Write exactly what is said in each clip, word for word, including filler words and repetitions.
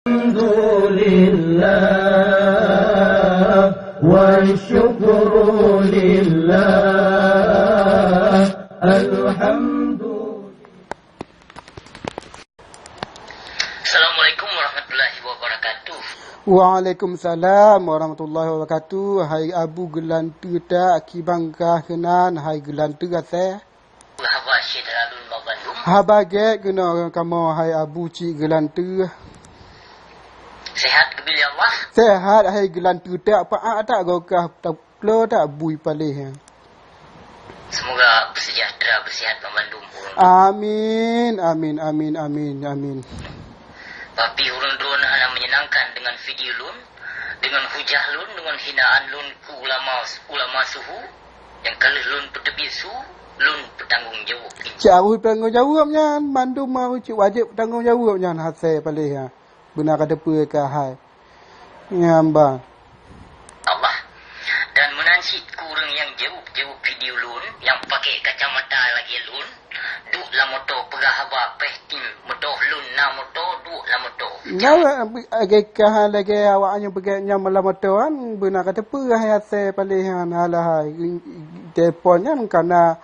Alhamdulillah, wa syukru lillah. Alhamdulillah. Assalamualaikum warahmatullahi wabarakatuh. Waalaikumsalam warahmatullahi wabarakatuh. Hai Abu Geulanteu, tak kiban kah keunan, hai Geulanteu asèe? Haba syedara lôn bak bandum. Haba gèt keunoe kamoe, hai Abu Cik Geulanteu. Sehat geubri lé Allah. Sehat, hai Geulanteu, tak paak tak gokah, tak ploh tak bui paléh. Semoga bersejahtera, bersehat bandum ureueng. Amin, amin, amin, amin, amin. Tapi ureueng droeneuh hana menyenangkan dengan video lôn, dengan hujah lôn, dengan hinaan lôn keu ulama, ulama suhu. Nyang ka lheueh lôn peuteubiet su, lôn peutanggong jaweueb. Cit harôh peutanggong jaweueb nyan, mandum harôh cit wajéb peutanggong jaweueb nyan asèe paléh, ha. Beuna ka teupeue kah hai. Nyan ban. Allah. Dan meunan cit keu ureueng nyang jaweueb-jaweueb video lôn, nyang pakè kacamata lagèe lôn, duek lam moto peugah haba péh tim, moto lôn na moto, duek lam moto. Nyan lagèe kah, lagèe awak nyan peugah nyan lam moto kan, beuna ka teupeue hai asèe paléh nyan, alah hai. Telepon nyan ka na,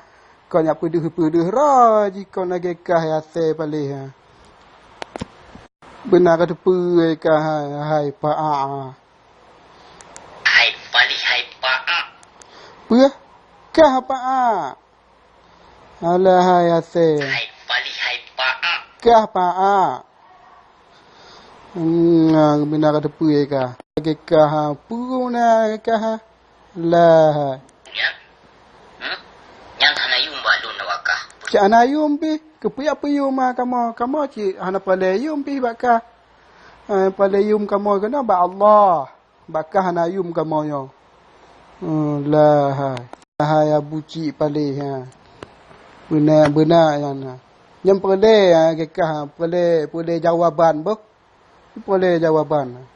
kon nyak peudeuh-peudeuh droe jikon lagèe kah hai asèe paléh nyan. Beuna ka teupeue kah hai, hai paak. Hai paléh hai paak. Peue? Kah paak. Alah hai asèe. Hai paléh hai paak. Kah paak. Hmm, beuna ka teupeue kah. Lagèe kah, ha, peue na kah, ha? Lah. Nyan? Hmm? Nyan hana yum bak lôn awak kah? Cit hana yum pih, keupeue peuyum ma kamoe? Kamoe cit hana peureulèe yum pih bak kah. Ha, peureulèe yum kamoe keunoe bak Allah. Bak kah hana yum kamoe nyoe. Hmm, lah hai. Hai Abu Cik paléh, ha. Beuna, beuna nyan, ha. Nyan peureulèe, ha, keu kah, ha, peureulèe, peureulèe jawaban boh. Peureulèe jawaban.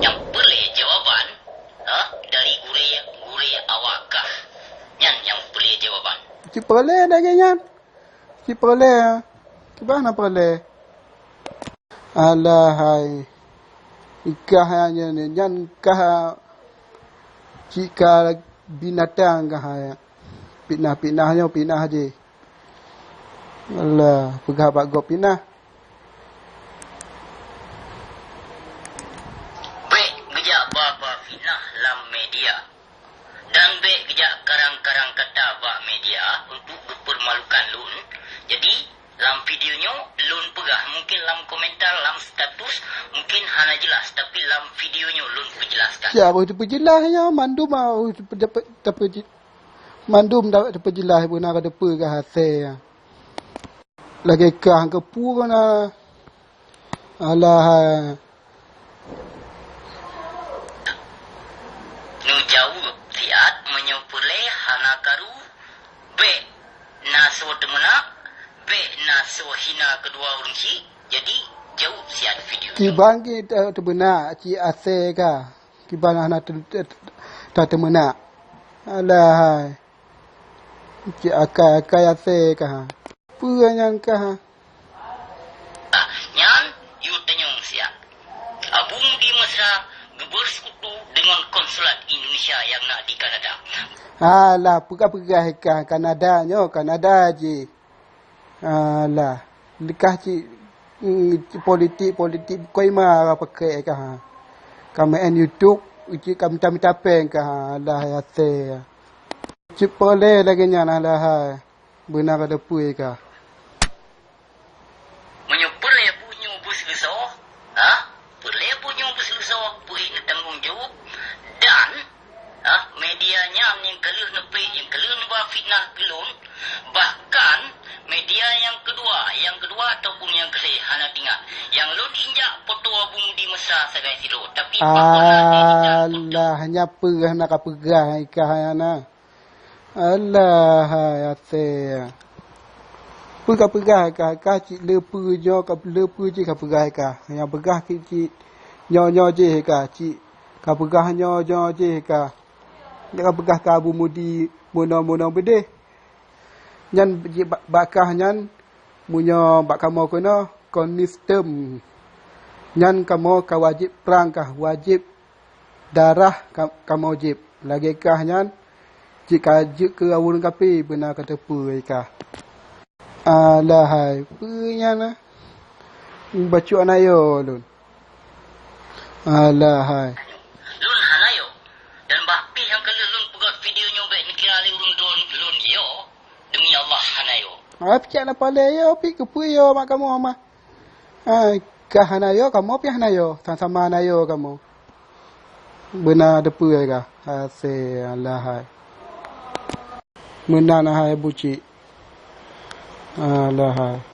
Nyang peureulèe jawaban, ha, dari gurèe, gurèe awak kah. Nyan nyang peureulèe jawaban. Cit peureulèe lagèe nyan. Cit peureulèe, ha. Kiban na peureulèe. Alah hai. Ikah nyan, nyan kah cit ka binatang kah hai. Fitnah-fitnah nyoe fitnah jih. Alah, peugah bak gob fitnah. Bèk geujak ba-ba fitnah lam media. Dan bèk geujak karang-karang kata bak media untuk geupeurmalukan lôn. Jadi, lam video nyoe lôn peugah, mungkin lam komentar, lam status, mungkin hana jeulaih, tapi lam video nyoe lôn peujeulaskan. Ya, harôh teupeujeulaih nyoe, mandum harôh teupeu-, teupeu-, mandum da-, teupeujeulaih beuna ka teupeue kah asèe nyan. Lagèe kah keupeue na. Alah. Neujaweueb siat, meunyoe peureulèe hana karu, bèk na soe teumeunak, bèk na soe hina keudua ureueng chik, jadi jaweueb siat video nyoe. Kiban kah, eh, teumeunak, cit asèe kah. Kiban hana te-, te-, te-, tateumeunak. Alah hai. Cit akai-akai asèe kah. Peue nyang kah. Ah, nyan, yue tanyong siat. Abu Mudi Mesra geubersekutu dengan konsulat Indonesia nyang na di Kanada. Alah, peugah-peugah kah Kanada nyoe, Kanada jih. Alah, leukah cit, mm, politik-politik bukon ma pakai kah. Ka meu'en YouTube, cit ka mita-mita péng kah, alah, asèe. Cit peureulèe lagèe nyan, alah hai. Beuna ka teupeue kah. Meunyoe peureulèe buet nyoe beuseuleusoe, ha? Peureulèe buet nyoe beuseuleusoe, peuék neutanggong jaweueb, dan, ha, media nyan nyang ka lheueh neupeuék, nyang ka lheueh neuba fitnah keu lôn, bahkan media nyang keudua, nyang keudua ataupun nyang keulhèe hana teuingat. Nyang lôn injak foto Abu Mudi Mesra sagai sidroe, tapi pakon na edit dan foto. Alah, nyan peue hana ka peugah, ikah hana. Alah hai asèe. Peue ka peugah kah, kah cit le peue nyoe, ka le peue jih ka peugah kah. Nyang peugah cit, cit nyoe-nyoe jih kah, cit ka peugah nyoe-nyoe jih kah. Nyang ka peugah kah Abu Mudi meunoe-meunoe beudeh. Nyan jih bak, bak kah nyan, meunyoe bak kamoe keunoe, konistem. Nyan kamoe ka wajéb prang kah, wajéb darah ka-, kamoe jieb. Lagée kah nyan, cit ka jeuet keu ureuëng kaphé beuna ka teupeue kah. Alah hai, peue nyan na? Bacut hana yo lôn. Alah hai. Lôn hana yo. Dan bah pih nyang ka lheueh lôn peugöt video nyoe bék neukira lé ureuëng droe lôn yo. Demi Allah hana yo. Ah, pih cak na palée yo, pih keupeue yo mak kamoe mah. Ah, kah hana yo, kamoe pih hana yo. Sama-sama hana yo kamoe. Beuna teupeue kah? Hasé alah hai. Meunan hai bucik. Alah hai.